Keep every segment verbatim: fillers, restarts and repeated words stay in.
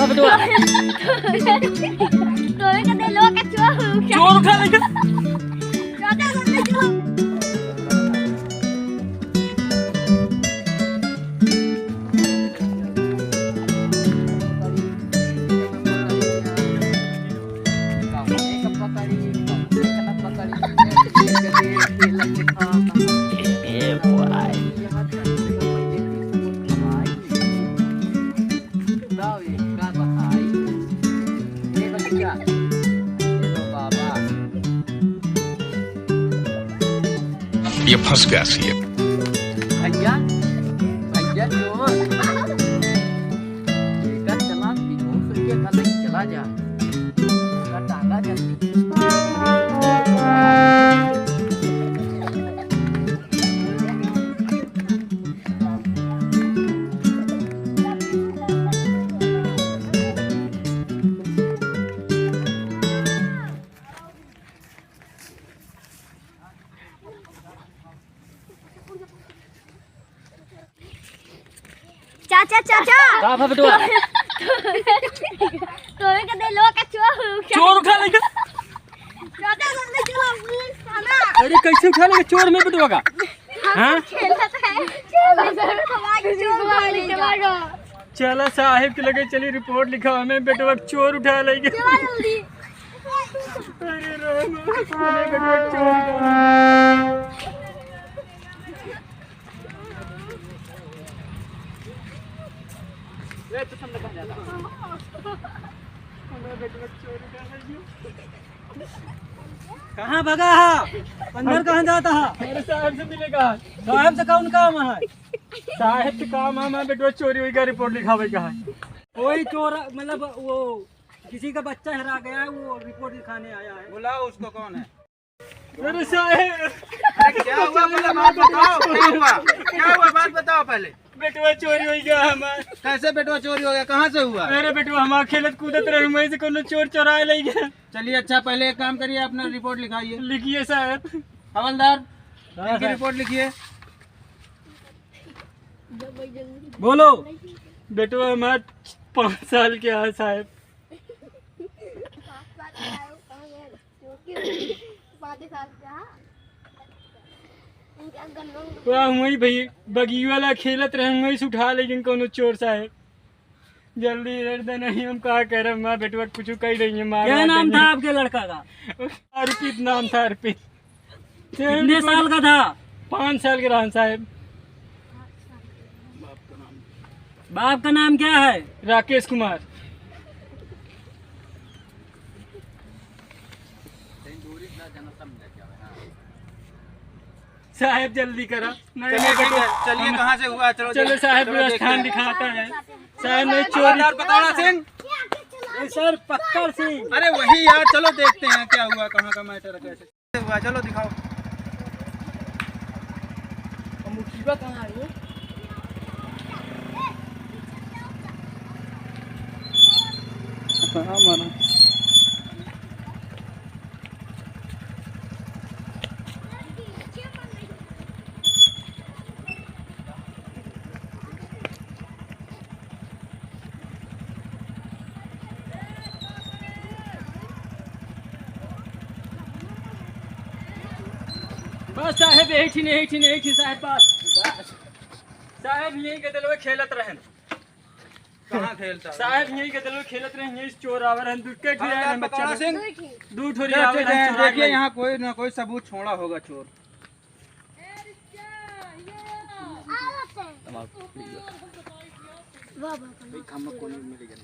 तोरे के दे लो का चोर। चोर उठा लेके। चोर उठा लेके। ये फंस गया सी। भैया, भैया चोर। बेटा चला, बेहोश होइके कल चला जा। का टांगा जल्दी। चाचा, चाचा। का भा बेटवा? तोरे के दे लो का चोर। चोर उठा लेके। चाचा, जल्दी चलो, पुलिस थाना। अरे, कैसे उठा लेके चोर में बेटवा का? हाँ? खेलत है। चोर उठा लेके। चला साहेब के लगे चली, रिपोर्ट लिखावा, हमें बेटवा के चोर उठा लेके। चला जल्दी। अरे राम, हमें बेटवा के चोर उठा लेके। कहाँ भगा हा? अंदर कहाँ जाता हा? अरे साहेब से मिले का? साहेब से कौन काम है? साहेब से काम है, हमार बेटवा चोरी हुई का रिपोर्ट लिखावे का है। कोई चोर, मतलब वो किसी का बच्चा हेरा गया है, वो रिपोर्ट लिखाने आया है। बुलाओ उसको, कौन है? अरे साहेब। अरे क्या हुआ, पहले बात बताओ, क्या हुआ? क्या हुआ, बात बताओ पहले। बेटवा चोरी हो गया हमार। कैसे बेटवा चोरी हो गया, कहाँ से हुआ? अरे बेटवा, हमार खेलत कूदत रहे, वहीं से कोनो चोर चोराए ले गया। चलिए अच्छा, पहले एक काम करिए, अपना रिपोर्ट लिखाइए। लिखिए साहेब। हवलदार, हाँ इनकी साहब। रिपोर्ट लिखिए। बोलो। बेटवा हमार पाँच साल के है साहेब। पाँच साल का है। वह वही भाई बगिया वाला खेलत रहे, वहीं से उठा लेकिन कोनो चोर साहेब। जल्दी रेट दे, नहीं हम का करब, माँ बेटवा कुछ कही रही है, मार क्या वार नाम देंगे। था आपके लड़का का? अर्पित नाम था, अर्पित। कितने साल का था? पाँच साल के रहन साहेब। बाप का नाम क्या है? राकेश कुमार। साहेब जल्दी करा। नहीं, चलिए, नहीं, ठीक है, बेटो, चलिए, हम कहाँ से हुआ? चलो, चलो, चलो, साहेब, चलो, देखते स्थान हैं। दिखाता है। साहेब, नहीं, चोरी। हवलदार पकौड़ा सिंह। नहीं, सर, पक्कड़ सिंह। अरे, वही यार, चलो, देखते हैं, क्या हुआ, कहाँ का मैटर है, कैसे हुआ, चलो, दिखाओ। अब मुखिया कहाँ है वो? कहाँ मारा? बस साहेब, यही ठिन, यही ठिन, यही ठिन साहेब, बस, बस। साहेब, यही के दलवे खेलत रहन। कहाँ खेलता है? साहेब, यहीं के दलवे खेलत रहे, यहीं से चोर आवर हैं, दू के ठो हाँ, आए हैं पकौड़ा बच्चा। सिंह। दू ठो क्या आवर चीज़ हैं, है? चोर देखिए, आवर हैं। यहाँ कोई ना कोई सबूत छोड़ा होगा चोर। तमाकू पी गया। वाह, वाह, तमाकू पी गया।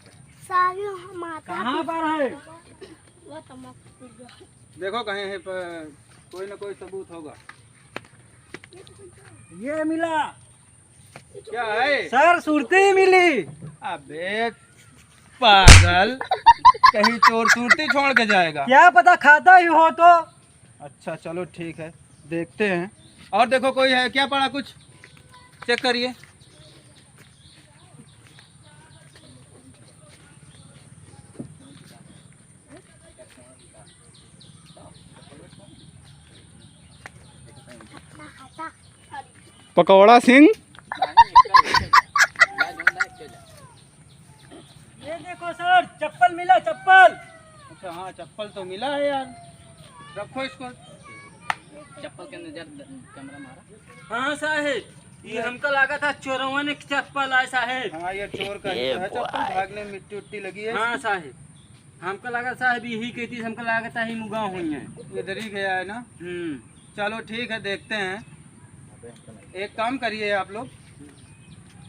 सारी हम आता कहाँ पर है? वाह, तमाकू पी गया। देखो कहीं है पर कोई ना कोई सबूत होगा। ये मिला। क्या है? सर, सुरती मिली। अबे पागल, कहीं चोर सुरती छोड़ के जाएगा? क्या पता खाता ही हो तो। अच्छा, चलो ठीक है, देखते हैं। और देखो, कोई है क्या पड़ा कुछ? चेक करिए। पकौड़ा सिंह। ये देखो चप्पल तो मिला है यार, रखो इसको। चप्पल के नजर द-, कैमरा मारा। हाँ साहेब, ये हमका लागत है चोरवन के चप्पल आए साहेब। हाँ, ये चोर का ही तो है चप्पल, भागने में मिट्टी उट्टी लगी है। हाँ साहेब, हमका लागत साहेब यही कहती, हमका लागत है मुगा हुई है। इधर ही गया है ना? हम्म। चलो ठीक है, देखते हैं। एक काम करिए आप लोग,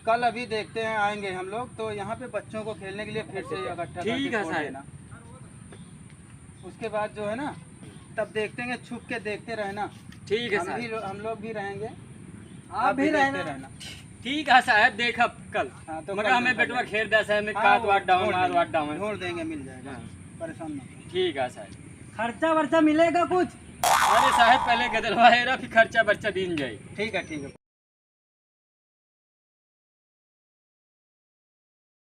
कल अभी देखते हैं, आएंगे हम लोग, तो यहाँ पे बच्चों को खेलने के लिए फिर से इकट्ठा करके ठीक है खोल साहब। देना। उसके बाद जो है ना, तब देखते हैं, छुप के देखते रहना। ठीक है हम साहब। भी, हम लोग भी रहेंगे, आप आप भी भी देखते रहना। रहना। ठीक है साहब, देखब कल। हाँ, तो मगर कल हमें देखा बेटवा जाएगा। खेल दे साहब, में हाँ, काट वो वाट डाउन, ढूंढ मार लेंगे, वाट डाउन। ढूंढ देंगे, मिल जाएगा, हाँ। परेशान ना हो। ठीक है साहब। खर्चा वर्चा मिलेगा कुछ? अरे साहब, पहले गदलवा है, फिर खर्चा बर्चा दीन जाए। ठीक है, ठीक है।